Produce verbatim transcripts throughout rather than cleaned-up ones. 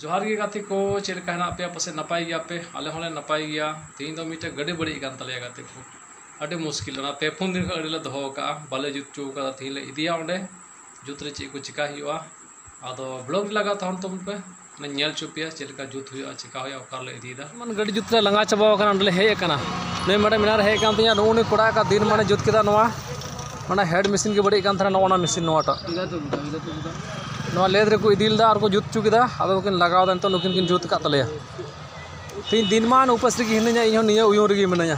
ᱡᱚᱦᱟᱨ ᱜᱮ ᱜᱟᱛᱮ ᱠᱚ, ᱪᱮᱫ ᱞᱮᱠᱟ ᱦᱮᱱᱟᱜ ᱯᱮᱭᱟ? ᱯᱟᱥᱮᱡ ᱱᱟᱯᱟᱭ ᱜᱮᱭᱟ ᱯᱮ, ᱟᱞᱮ ᱦᱚᱸᱞᱮ ᱱᱟᱯᱟᱭ ᱜᱮᱭᱟ᱾ ᱛᱮᱦᱮᱧ ᱫᱚ ᱢᱤᱫᱴᱮᱡ ᱜᱟᱹᱰᱤ ᱵᱟᱹᱲᱤᱡ ᱟᱠᱟᱱ ᱛᱟᱞᱮᱭᱟ ᱜᱟᱛᱮ ᱠᱚ, ᱟᱹᱰᱤ ᱢᱩᱥᱠᱤᱞ᱾ ᱚᱱᱟ ᱯᱮ ᱯᱩᱱ ᱫᱤᱱ ᱠᱷᱚᱱ ᱟᱹᱰᱤ ᱞᱮ ᱫᱚᱦᱚ ᱟᱠᱟᱫᱼᱟ, ᱵᱟᱞᱮ ᱡᱩᱛ ᱦᱚᱪᱚ ᱟᱠᱟᱫᱟ᱾ ᱛᱮᱦᱮᱧ ᱞᱮ ᱤᱫᱤᱭᱟ ᱚᱸᱰᱮ ᱡᱩᱛ ᱨᱮ, ᱪᱮᱫ ᱠᱚ ᱪᱮᱠᱟ ᱦᱩᱭᱩᱜᱼᱟ᱾ ᱟᱫᱚ vlog ᱨᱮ ᱞᱟᱜᱟᱣ ᱛᱟᱦᱮᱱ ᱛᱟᱵᱚᱱ ᱯᱮ, ᱚᱱᱟ ᱧᱮᱞ ᱦᱚᱪᱚ ᱯᱮᱭᱟ ᱪᱮᱫ ᱞᱮᱠᱟ ᱡᱩᱛ ᱦᱩᱭᱩᱜᱼᱟ, ᱪᱮᱠᱟ ᱦᱩᱭᱩᱜᱼᱟ, ᱚᱠᱟ ᱨᱮᱞᱮ ᱤᱫᱤᱭᱮᱫᱟ᱾ ᱢᱟᱱ ᱜᱟᱹᱰᱤ ᱡᱩᱛ ᱞᱮ ᱞᱟᱸᱜᱟ ᱪᱟᱵᱟᱣ ᱟᱠᱟᱱᱟ, ᱚᱸᱰᱮ ᱞᱮ ᱦᱮᱡ ᱟᱠᱟᱱᱟ᱾ ᱱᱩᱭ ᱢᱮᱰᱟᱢ ᱢᱮᱱᱟᱨ ᱦᱮᱡ ᱟᱠᱟᱱ ᱛᱤᱧᱟ, ᱱᱩᱜᱼᱩ ᱱᱩᱭ ᱠᱚᱲᱟ ᱚᱠᱟ ᱫᱤᱱ ᱢᱟᱱᱮ ᱡᱩᱛ ᱠᱮᱫᱟ ᱱᱚᱣᱟ, ᱚᱱᱟ ᱦᱮᱰ ᱢᱮᱥᱤᱱ ᱜᱮ ᱵᱟᱹᱲᱤᱡ ᱠᱟᱱ ᱛᱟᱦᱮᱱᱟ, ᱱᱚᱜᱼᱚ ᱱᱟ ᱢᱮᱥᱤᱱ ᱱᱚᱣᱟᱴᱟᱜ᱾ ᱱᱚᱣᱟ ᱞᱮᱫ ᱨᱮᱠᱚ ᱤᱫᱤ ᱞᱮᱫᱟ ᱟᱨ ᱠᱚ ᱡᱩᱛ ᱦᱚᱪᱚ ᱠᱮᱫᱟ, ᱟᱫᱚ ᱠᱤᱱ ᱞᱟᱜᱟᱣ ᱮᱫᱟ, ᱱᱤᱛᱚᱜ ᱱᱩᱠᱤᱱ ᱠᱤᱱ ᱡᱩᱛ ᱟᱠᱟᱫ ᱛᱟᱞᱮᱭᱟ᱾ ᱛᱮᱦᱮᱧ ᱫᱤᱱ ᱢᱟᱱ ᱩᱯᱟᱹᱥ ᱨᱮᱜᱮ ᱦᱤᱱᱟᱹᱧᱟ, ᱤᱧ ᱦᱚᱸ ᱱᱤᱭᱟᱹ ᱩᱭᱩᱝ ᱨᱮᱜᱮ ᱢᱤᱱᱟᱹᱧᱟ᱾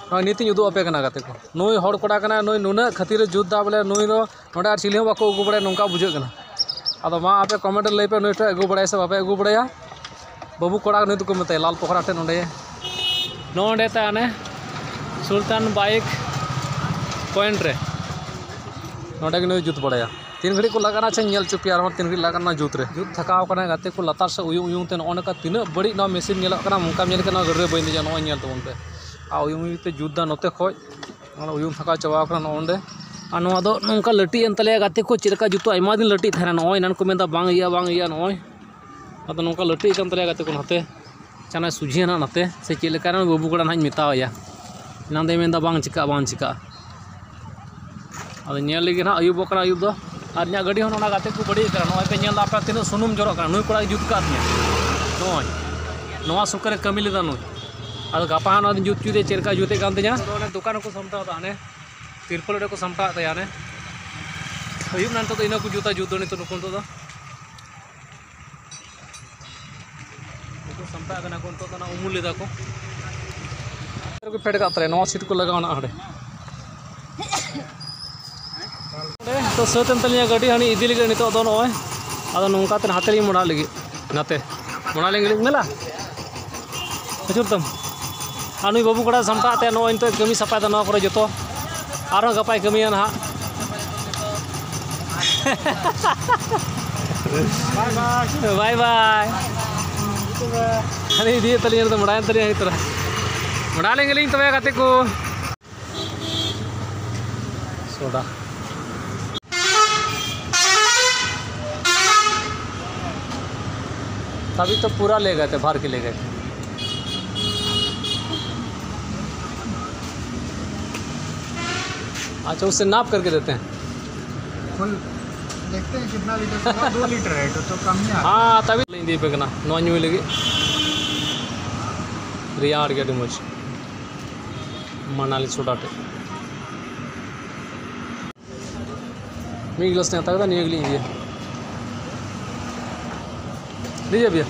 ᱱᱚᱜᱼᱚᱭ ᱱᱤᱛ ᱤᱧ ᱩᱫᱩᱜ ᱟᱯᱮ ᱠᱟᱱᱟ ᱜᱟᱛᱮ ᱠᱚ, ᱱᱩᱭ ᱦᱚᱲ ᱠᱚᱲᱟ ᱠᱟᱱᱟᱭ, ᱱᱩᱭ ᱱᱩᱱᱟᱹᱜ ᱠᱷᱟᱹᱛᱤᱨ ᱮ ᱡᱩᱛ ᱮᱫᱟ, ᱵᱚᱞᱮ ᱱᱩᱭ ᱫᱚ ᱱᱚᱰᱮ ᱟᱨ ᱪᱤᱞᱤ ᱦᱚᱸ ᱵᱟᱠᱚ ᱟᱹᱜᱩ ᱵᱟᱲᱟᱭᱟ, ᱱᱚᱝᱠᱟ ᱵᱩᱡᱷᱟᱹᱜ ᱠᱟᱱᱟ᱾ ᱟᱫᱚ ᱢᱟ ᱟᱯᱮ comment ᱨᱮ ᱞᱟᱹᱭ ᱯᱮ, ᱱᱩᱭ ᱴᱷᱮᱱ ᱟᱹᱜᱩ ᱵᱟᱲᱟᱭᱟ ᱥᱮ ᱵᱟᱯᱮ ᱟᱹᱜᱩ ᱵᱟᱲᱟᱭᱟ? ᱵᱟᱹᱵᱩ ᱠᱚᱲᱟ ᱱᱩᱭ ᱫᱚᱠᱚ ᱢᱮᱛᱟᱭᱟ, ᱞᱟᱞ ᱯᱚᱠᱷᱨᱟ ᱴᱷᱮᱱ ᱱᱚᱰᱮ, ᱱᱚᱜᱼᱚ ᱱᱚᱰᱮ ᱛᱟᱭ ᱦᱟᱱᱮ ᱥᱩᱞᱛᱟᱱ bike point ᱨᱮ, ᱱᱚᱰᱮ ᱜᱮ ᱱᱩᱭ ᱡᱩᱛ ᱵᱟᱲᱟᱭᱟ᱾ ᱛᱤᱱ ᱜᱷᱟᱹᱲᱤᱡ ᱠᱚ ᱞᱟᱜᱟᱜᱼᱟ, ᱟᱪᱪᱷᱟᱧ ᱧᱮᱞ ᱦᱚᱪᱚ ᱯᱮᱭᱟ ᱟᱨᱦᱚᱸ ᱛᱤᱱ ᱜᱷᱟᱹᱲᱤᱡ ᱞᱟᱜᱟᱜ ᱠᱟᱱᱟ ᱡᱩᱛ ᱨᱮ᱾ ᱡᱩᱛ ᱛᱷᱟᱠᱟᱣ ᱠᱟᱱᱟ ᱜᱟᱛᱮ ᱠᱚ, ᱞᱟᱛᱟᱨ ᱥᱮᱫ ᱩᱭᱩᱝ ᱩᱭᱩᱝ ᱛᱮ ᱱᱚᱜᱼᱚ ᱱᱚᱝᱠᱟ ᱛᱤᱱᱟᱹᱜ ᱵᱟᱹᱲᱤᱡ ᱱᱚᱣᱟ ᱢᱮᱥᱤᱱ ᱧᱮᱞᱚᱜ ᱠᱟᱱᱟ, ᱚᱱᱠᱟᱢ ᱧᱮᱞ ᱠᱮᱫ ᱱᱚᱣᱟ ᱜᱟᱹᱰᱤ ᱨᱮ ᱵᱟᱹᱧ ᱫᱮᱡᱚᱜᱼᱟ, ᱱᱚᱜᱼᱚᱭ ᱧᱮᱞ ᱛᱟᱵᱚᱱ ᱯᱮ᱾ ᱟᱨ ᱩᱭᱩᱝ ᱩᱭᱩᱝ ᱛᱮ ᱡᱩᱛ ᱫᱟ ᱱᱚᱛᱮ ᱠᱷᱚᱡ, ᱚᱱᱟ ᱩᱭᱩᱝ ᱛᱷᱟᱠᱟᱣ ᱪᱟᱵᱟᱣ ᱠᱟᱱᱟ ᱱᱚᱜᱼᱚ ᱱᱚᱰᱮ᱾ ᱟᱨ ᱱᱚᱣᱟ ᱫᱚ ᱱᱚᱝᱠᱟ ᱞᱟᱹᱴᱤᱡ ᱮᱱ ᱛᱟᱞᱮᱭᱟ ᱜᱟᱛᱮ ᱠᱚ, ᱪᱮᱫ ᱞᱮᱠᱟ ᱡᱩᱛᱚᱜᱼᱟ? ᱟᱭᱢᱟ ᱫᱤᱱ ᱞᱟᱹᱴᱤᱡ ᱛᱟᱦᱮᱱᱟ, ᱱᱚᱜᱼᱚᱭ ᱮᱱᱟᱱ ᱠᱚ ᱢᱮᱱᱫᱟ ᱵᱟᱝ ᱤᱭᱟᱹᱜᱼᱟ, ᱵᱟᱝ ᱤᱭᱟᱹᱜᱼᱟ, ᱱᱚᱜᱼᱚᱭ᱾ ᱟᱫᱚ ᱱᱚᱝᱠᱟ ᱞᱟᱹᱴᱤᱡ ᱠᱟᱱ ᱛᱟᱞᱮᱭᱟ ᱜᱟᱛᱮ ᱠᱚ, ᱱᱟᱛᱮ ᱪᱟᱱᱟᱭ ᱥᱩᱡᱷᱤᱭᱟ ᱱᱟᱦᱟᱜ ᱱᱟᱛᱮ, ᱥᱮ ᱪᱮᱫ ᱞᱮᱠᱟ ᱱᱟᱦᱟᱜ ᱵᱟᱹᱵᱩ ᱠᱚᱲᱟ ᱱᱟᱦᱟᱜ ᱤᱧ ᱢᱮᱛᱟᱣᱟᱭᱟ᱾ ᱮᱱᱟᱱ ᱫᱚᱭ ᱢᱮᱱᱫᱟ ᱵᱟᱝ ᱪᱤᱠᱟᱹᱜᱼᱟ, ᱵᱟᱝ ᱪᱤᱠᱟᱹᱜᱼᱟ᱾ ᱟᱫᱚ ᱧᱮᱞ ᱞᱟᱹᱜᱤᱫ ᱱᱟᱦᱟᱜ ᱟᱹᱭᱩᱵᱚᱜ ᱠᱟᱱᱟ ᱟᱹᱭᱩᱵ ᱫᱚ᱾ ᱟᱨ ᱤᱧᱟᱹᱜ ᱜᱟᱹᱰᱤ ᱦᱚᱸ ᱱᱚᱜᱼᱚ ᱱᱟ ᱜᱟᱛᱮ ᱠᱚ ᱵᱟᱹᱲᱤᱡ ᱠᱟᱱᱟ, ᱱᱚᱜᱼᱚᱭ ᱯᱮ ᱧᱮᱞ ᱮᱫᱟ ᱟᱯᱮ ᱛᱤᱱᱟᱹᱜ ᱥᱩᱱᱩᱢ ᱡᱚᱨᱚᱜ ᱠᱟᱱᱟ, ᱱᱩᱭ ᱠᱚᱲᱟᱭ ᱡᱩᱛ ᱟᱠᱟᱫ ᱛᱤᱧᱟᱹ᱾ ᱱᱚᱜᱼᱚᱭ ᱱᱚᱣᱟ ᱥᱩᱠ ᱨᱮ ᱠᱟᱹᱢᱤ ᱞᱮᱫᱟ ᱱᱩᱭ᱾ ᱟᱫᱚ ᱜᱟᱯᱟ ᱦᱟᱸᱜ ᱱᱚᱣᱟ ᱫᱚᱧ ᱡᱩᱛ ᱦᱚᱪᱚᱭ ᱛᱮ ᱪᱮᱫ ᱞᱮᱠᱟ ᱡᱩᱛᱮᱫ ᱠᱟᱱ ᱛᱤᱧᱟ᱾ ᱟᱫᱚ ᱚᱱᱮ ᱫᱚᱠᱟᱱ ᱦᱚᱸᱠᱚ ᱥᱟᱢᱴᱟᱣ ᱮᱫᱟ, ᱦᱟᱱᱮ ᱛᱤᱨᱯᱚᱞ ᱨᱮᱠᱚ ᱥᱟᱢᱴᱟᱣ ᱮᱫ ᱛᱟᱭᱟ, ᱦᱟᱱᱮ ᱟᱹᱭᱩᱵ ᱱᱟ ᱱᱤᱛᱚᱜ ᱫᱚ ᱤᱱᱟᱹ ᱠᱚ ᱡᱩᱛᱟ, ᱡᱩᱛ ᱫᱚ ᱱᱤᱛᱚᱜ ᱱᱩᱠᱩ ᱱᱤᱛᱚᱜ ᱫᱚ᱾ ᱱᱩᱠᱩ ᱥᱟᱢᱴᱟᱜ ᱠᱟᱱᱟ ᱠᱚ, ᱱᱤᱛᱚᱜ ᱫᱚ ᱚᱱᱟ ᱩᱢᱩᱞ ᱮᱫᱟ ᱠᱚ᱾ ᱨᱮᱠᱚ ᱯᱷᱮᱰ ᱠᱟᱜ ᱛᱟᱞᱮᱭᱟ, ᱱᱚᱣᱟ ᱥᱤᱴ ᱠᱚ ᱞᱟᱜᱟᱣ ᱱᱟ ᱦᱟᱸᱰᱮ᱾ ᱱᱤᱛᱚᱜ ᱥᱟᱹᱛ ᱮᱱ ᱛᱟᱞᱤᱧᱟ ᱜᱟᱹᱰᱤ, ᱦᱟᱹᱱᱤ ᱤᱫᱤ ᱞᱟᱹᱜᱤᱫ ᱱᱤᱛᱚᱜ ᱫᱚ ᱱᱚᱜᱼᱚᱭ᱾ ᱟᱫᱚ ᱱᱚᱝᱠᱟ ᱛᱮ ᱱᱟᱛᱮ ᱞᱤᱧ ᱢᱚᱲᱟᱜ ᱞᱟᱹᱜᱤᱫ, ᱱᱟᱛᱮ ᱢᱚᱲᱟ ᱞᱤᱧ ᱢᱮᱞᱟ᱾ ᱟᱹᱪᱩᱨ ᱛᱟᱢ᱾ ᱟᱨ ᱱᱩᱭ ᱵᱟᱹᱵᱩ ᱠᱚᱲᱟ ᱥᱟᱢᱴᱟᱣ ᱛᱮ ᱱᱚᱜᱼᱚᱭ ᱱᱤᱛᱚᱜ ᱠᱟᱹᱢᱤ ᱥᱟᱯᱷᱟᱭᱮᱫᱟ ᱱᱚᱣᱟ ᱠᱚᱨᱮ ᱡᱚᱛᱚ᱾ ᱟᱨᱦᱚᱸ ᱜᱟᱯᱟᱭ ᱠᱟᱹᱢᱤᱭᱟ ᱱᱟᱦᱟᱜ᱾ ᱵᱟᱭ ᱵᱟᱭ᱾ ᱦᱟᱹᱱᱤ ᱤᱫᱤᱭᱮᱫ ᱛᱟᱹᱞᱤᱧᱟ, ᱱᱤᱛᱚᱜ ᱢᱚᱲᱟᱭᱮᱱ ᱛᱟᱹᱞᱤᱧᱟ ᱦᱟᱹᱱᱤ ᱛᱚᱨᱟ᱾ ᱢᱚᱲᱟ ᱞᱮᱱ ᱜᱮᱞᱤᱧ ᱛᱚᱵᱮ ᱜᱟᱛᱮ ᱠᱚ᱾ ᱥᱚᱰᱟ᱾ तभी तो पूरा ले गए थे, भर के ले गए थे। अच्छा, उससे नाप करके देते हैं। फुल देखते हैं कितना लीटर से, दो लीटर है तो, तो कम ही आ रहा है। हाँ, तभी ᱞᱤᱧ ᱤᱫᱤ ᱟᱯᱮ ᱠᱟᱱᱟ ᱱᱚᱣᱟ ᱧᱩᱭ ᱞᱟᱹᱜᱤᱫ᱾ ᱨᱮᱭᱟᱲ ᱜᱮ ᱟᱹᱰᱤ ᱢᱚᱡᱽ᱾ ᱢᱟᱱᱟᱞᱤ ᱥᱳᱰᱟ ᱴᱮ᱾ ᱢᱤᱫ ᱜᱞᱟᱥ ᱞᱤᱧ ᱦᱟᱛᱟᱣ ᱠᱮᱫᱟ, ᱱᱤᱭᱟᱹ ᱜᱮᱞᱤᱧ ᱤᱫᱤᱭᱟ᱾ ᱞᱤᱡᱤᱭᱮ ᱵᱷᱤᱭᱟ᱾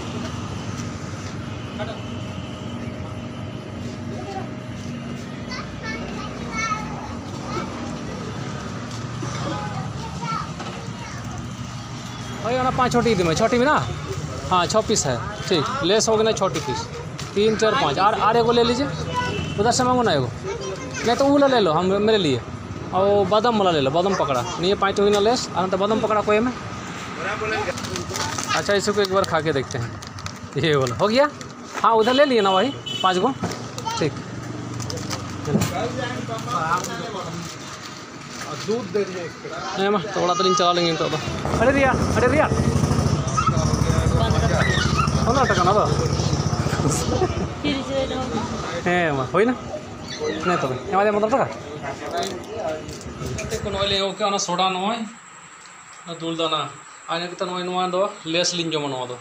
ᱦᱳᱭ, ᱚᱱᱟ ᱯᱟᱸᱪ ᱪᱷᱚᱴᱤ ᱤᱫᱤ ᱢᱮ᱾ ᱪᱷᱚᱴᱤ ᱢᱮᱱᱟᱜᱼᱟ? ᱦᱮᱸ, ᱪᱷᱚ ᱯᱤᱥ ᱦᱮ᱾ ᱴᱷᱤᱠ, ᱞᱮᱥ ᱦᱳ ᱜᱮ ᱱᱟ, ᱪᱷᱚᱴᱤ ᱯᱤᱥ᱾ ᱛᱤᱱ, ᱪᱟᱨ, ᱯᱟᱸᱪ᱾ ᱟᱨ, ᱟᱨ ᱮᱜᱳ ᱞᱮ ᱞᱤᱡᱤᱭᱮ᱾ ᱩᱫᱷᱟᱨ ᱥᱮ ᱢᱟᱝᱜᱳ ᱱᱟ ᱮᱜᱳ᱾ ᱱᱤᱭᱟᱹ ᱛᱚ ᱩᱞᱟ ᱞᱮ ᱞᱚ, ᱦᱟᱢ ᱢᱮᱨᱮ ᱞᱤᱭᱮ᱾ ᱚ, ᱵᱟᱫᱟᱢ ᱵᱟᱞᱟ ᱞᱮ ᱞᱚ, ᱵᱟᱫᱟᱢ ᱯᱟᱠᱚᱲᱟ᱾ ᱱᱤᱭᱟᱹ ᱯᱟᱸᱪ ᱴᱤ ᱦᱩᱭᱱᱟ ᱞᱮᱥ, ᱟᱨ ᱱᱚᱛᱮ ᱵᱟᱫᱟᱢ ᱯᱟᱠᱚᱲᱟ ᱠᱚ ᱮᱢ ᱢᱮ᱾ ᱟᱪᱪᱷᱟ, ᱤᱥᱩ ᱠᱚ ᱮᱠ ᱵᱟᱨ ᱠᱷᱟ ᱠᱮ ᱫᱮᱠᱷᱛᱮ ᱦᱮᱸ᱾ ᱤᱭᱮ ᱵᱚᱞᱚ, ᱦᱳ ᱜᱮᱭᱟ? ᱦᱮᱸ, ᱩᱫᱷᱟᱨ ᱞᱮ ᱞᱤᱭᱮ ᱱᱟ ᱵᱷᱟᱭ, ᱯᱟᱸᱪ ᱜᱳ᱾ ᱴᱷᱤᱠ᱾ ᱦᱮᱸ, ᱢᱟ, ᱛᱚ ᱚᱲᱟᱜ ᱛᱮᱞᱤᱧ ᱪᱟᱞᱟᱣ ᱞᱮᱱ ᱜᱮ ᱱᱤᱛᱚᱜ ᱫᱚ᱾ ᱟᱹᱰᱤ ᱨᱮᱭᱟᱲ, ᱟᱹᱰᱤ ᱨᱮᱭᱟᱲ᱾ ᱯᱚᱱᱫᱽᱨᱚ ᱴᱟᱠᱟ ᱚᱱᱟ ᱫᱚ? ᱦᱮᱸ, ᱢᱟ, ᱦᱩᱭᱱᱟ? ᱦᱮᱸ, ᱛᱚᱵᱮ, ᱮᱢᱟ ᱫᱮ ᱯᱚᱱᱫᱽᱨᱚ ᱴᱟᱠᱟ᱾ ᱜᱟᱛᱮ ᱠᱚ, ᱱᱚᱜᱼᱚᱭ ᱞᱤᱧ ᱮᱦᱚᱵ ᱠᱮᱜᱼᱟ ᱚᱱᱟ ᱥᱳᱰᱟ, ᱱᱚᱜᱼᱚᱭ ᱚᱱᱟ ᱫᱩᱞ ᱫᱟᱱᱟ᱾ ᱟᱨ ᱤᱱᱟᱹ ᱠᱟᱛᱮ ᱱᱚᱜᱼᱚᱭ ᱱᱚᱣᱟ ᱫᱚ ᱞᱮᱥ ᱞᱤᱧ ᱡᱚᱢᱟ, ᱱᱚᱣᱟ ᱫᱚ᱾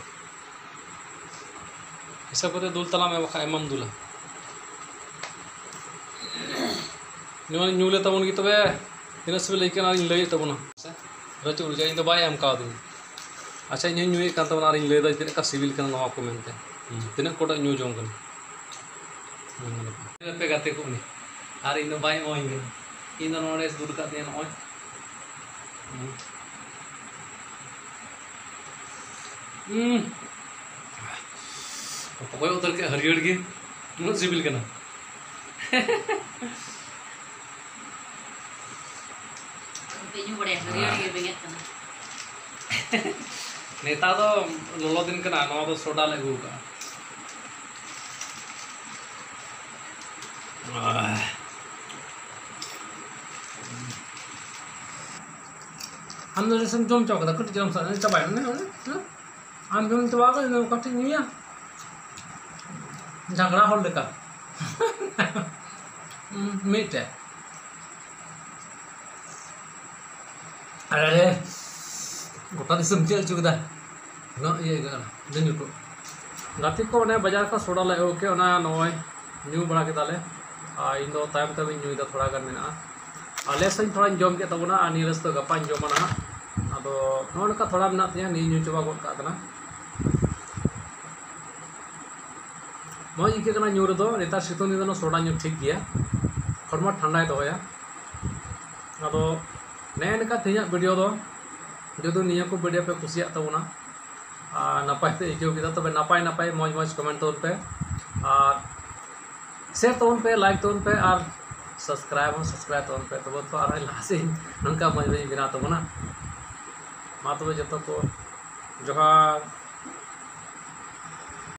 ᱦᱤᱥᱟᱹᱵ ᱠᱟᱛᱮ ᱫᱩᱞ ᱛᱟᱞᱟᱝ ᱢᱮ, ᱵᱟᱠᱷᱟᱡ ᱟᱭᱢᱟᱢ ᱫᱩᱞᱟ᱾ ᱱᱚᱣᱟ ᱧᱩ ᱞᱮ ᱛᱟᱵᱚᱱ ᱜᱮ ᱛᱚᱵᱮ, ᱛᱤᱱᱟᱹᱜ ᱥᱤᱵᱤᱞ ᱟᱹᱭᱠᱟᱹᱜ ᱠᱟᱱᱟ ᱟᱨᱤᱧ ᱞᱟᱹᱭᱮᱫ ᱛᱟᱵᱚᱱᱟ᱾ ᱨᱟᱹᱪᱩ ᱨᱩᱡᱟ ᱤᱧ ᱫᱚ ᱵᱟᱭ ᱮᱢ ᱠᱟᱣᱫᱤᱧᱟ᱾ ᱟᱪᱪᱷᱟ, ᱤᱧ ᱦᱚᱸᱧ ᱧᱩᱭᱮᱫ ᱠᱟᱱ ᱛᱟᱵᱚᱱᱟ ᱟᱨᱤᱧ ᱞᱟᱹᱭᱫᱟ ᱛᱤᱱᱟᱹᱜ ᱠᱟ ᱥᱤᱵᱤᱞ ᱠᱟᱱᱟ ᱱᱚᱣᱟ ᱠᱚ ᱢᱮᱱᱛᱮ᱾ ᱦᱩᱸ, ᱛᱤᱱᱟᱹᱜ ᱠᱚᱴᱟ ᱧᱩ ᱡᱚᱝ ᱠᱟᱱᱟ᱾ ᱦᱩᱸ, ᱟᱯᱮ ᱜᱟᱛᱮ ᱠᱚ ᱩᱱᱤ᱾ ᱟᱨ ᱤᱧ ᱫᱚ ᱵᱟᱭ ᱮᱢᱟᱣᱟᱹᱧ ᱠᱟᱱᱟ᱾ ᱤᱧ ᱫᱚ ᱱᱚᱰᱮ ᱫᱩᱞ ᱠᱟᱫ ᱛᱤᱧᱟᱹ ᱱᱚᱜᱼᱚᱭ᱾ ᱦᱩᱸ᱾ ᱦᱩᱸ᱾ ᱚᱠᱚᱭ ᱩᱛᱟᱹᱨ ᱠᱮᱫ ᱦᱟᱹᱨᱭᱟᱹᱲ ᱜᱮ? ᱩᱱᱟᱹᱜ ᱥᱤᱵᱤᱞ ᱠᱟᱱᱟ᱾ ᱯᱮ ᱧᱩ ᱵᱟᱲᱟᱭᱟ, ᱦᱟᱹᱨᱭᱟᱹᱲ ᱜᱮ ᱵᱮᱸᱜᱮᱫ ᱠᱟᱱᱟ᱾ ᱱᱮᱛᱟᱨ ᱫᱚ ᱞᱚᱞᱚ ᱫᱤᱱ ᱠᱟᱱᱟ, ᱱᱚᱣᱟ ᱫᱚ ᱥᱳᱰᱟ ᱞᱮ ᱟᱹᱜᱩ ᱠᱟᱜᱼᱟ᱾ ᱟᱢ ᱫᱚ ᱡᱚᱢ ᱪᱟᱵᱟ ᱠᱟᱫᱟ, ᱠᱟᱹᱴᱤᱡ ᱪᱟᱞᱟᱝ ᱪᱟᱵᱟᱭᱮᱱᱟ, ᱦᱮᱸ? ᱟᱢ ᱡᱚᱢ ᱪᱟᱵᱟ ᱠᱟᱜ, ᱤᱧ ᱫᱚ ᱠᱟᱹᱴᱤᱡ ᱧᱩᱭᱟ᱾ ᱡᱷᱟᱜᱽᱲᱟ ᱦᱚᱲ ᱞᱮᱠᱟ᱾ ᱢᱤᱫᱴᱮᱡ᱾ ᱟᱨᱮ, ᱜᱚᱴᱟ ᱫᱤᱥᱚᱢ ᱪᱮᱫ ᱦᱚᱪᱚ ᱠᱮᱫᱟ᱾ ᱩᱱᱟᱹᱜ ᱤᱭᱟᱹ ᱟᱹᱭᱠᱟᱹᱜ ᱠᱟᱱᱟ᱾ ᱫᱮᱱ ᱧᱩᱴᱩ᱾ ᱜᱟᱛᱮ ᱠᱚ, ᱚᱱᱮ ᱵᱟᱡᱟᱨ ᱠᱷᱚᱱ ᱥᱳᱰᱟ ᱞᱮ ᱟᱹᱜᱩ ᱠᱮᱫ, ᱚᱱᱟ ᱱᱚᱜᱼᱚᱭ ᱧᱩ ᱵᱟᱲᱟ ᱠᱮᱫᱟᱞᱮ᱾ ᱟᱨ ᱤᱧ ᱫᱚ ᱛᱟᱭᱚᱢ ᱛᱮ ᱤᱧ ᱧᱩᱭᱮᱫᱟ, ᱛᱷᱚᱲᱟ ᱜᱟᱱ ᱢᱮᱱᱟᱜᱼᱟ᱾ ᱟᱨ ᱞᱮᱥ ᱦᱚᱸᱧ ᱛᱷᱚᱲᱟᱧ ᱡᱚᱢ ᱠᱮᱫ ᱛᱟᱵᱚᱱᱟ, ᱟᱨ ᱱᱤᱭᱟᱹ ᱞᱮᱥ ᱫᱚ ᱜᱟᱯᱟᱧ ᱡᱚᱢᱟ ᱱᱟᱦᱟᱜ᱾ ᱟᱫᱚ ᱱᱚᱜᱼᱚ ᱱᱚᱝᱠᱟ ᱛᱷᱚᱲᱟ ᱢᱮᱱᱟᱜ ᱛᱤᱧᱟᱹ, ᱱᱤᱭᱟᱹ ᱧᱩ ᱪᱟᱵᱟ ᱜᱚᱫ ᱠᱟᱜ ᱠᱟᱱᱟ᱾ ᱢᱚᱡᱽ ᱟᱹᱭᱠᱟᱹᱜ ᱠᱟᱱᱟ ᱧᱩ ᱨᱮᱫᱚ᱾ ᱱᱮᱛᱟᱨ ᱥᱤᱛᱩᱝ ᱫᱤᱱ ᱫᱚ ᱥᱳᱰᱟ ᱧᱩ ᱴᱷᱤᱠ ᱜᱮᱭᱟ, ᱦᱚᱲᱢᱚ ᱴᱷᱟᱱᱰᱟᱭ ᱫᱚᱦᱚᱭᱟ᱾ ᱟᱫᱚ ᱱᱮᱜᱼᱮ ᱱᱮᱝᱠᱟ ᱛᱮᱦᱮᱧᱟᱜ ᱵᱷᱤᱰᱤᱭᱳ ᱫᱚ᱾ ᱡᱩᱫᱤ ᱱᱤᱭᱟᱹ ᱠᱚ ᱵᱷᱤᱰᱤᱭᱳ ᱯᱮ ᱠᱩᱥᱤᱭᱟᱜ ᱛᱟᱵᱚᱱᱟ ᱟᱨ ᱱᱟᱯᱟᱭ ᱯᱮ ᱟᱹᱭᱠᱟᱹᱣ ᱠᱮᱫᱟ, ᱛᱚᱵᱮ ᱱᱟᱯᱟᱭ ᱱᱟᱯᱟᱭ ᱢᱚᱡᱽ ᱢᱚᱡᱽ ᱠᱚᱢᱮᱱᱴ ᱛᱟᱵᱚᱱ ᱯᱮ, ᱟᱨ ᱥᱮᱭᱟᱨ ᱛᱟᱵᱚᱱ ᱯᱮ, ᱞᱟᱭᱤᱠ ᱛᱟᱵᱚᱱ ᱯᱮ, ᱟᱨ ᱥᱟᱵᱥᱠᱨᱟᱭᱤᱵ ᱦᱚᱸ ᱥᱟᱵᱥᱠᱨᱟᱭᱤᱵ ᱛᱟᱵᱚᱱ ᱯᱮ᱾ ᱛᱚᱵᱮ ᱛᱚ ᱟᱨᱦᱚᱸ ᱞᱟᱦᱟ ᱥᱮᱫ ᱱᱚᱝᱠᱟ ᱢᱚᱡᱽ ᱢᱚᱡᱽ ᱵᱮᱱᱟᱣ ᱛᱟᱵᱚᱱᱟ᱾ ᱢᱟ ᱛᱚᱵᱮ ᱡᱚᱛᱚ ᱠᱚ ᱡᱚᱦᱟᱨ᱾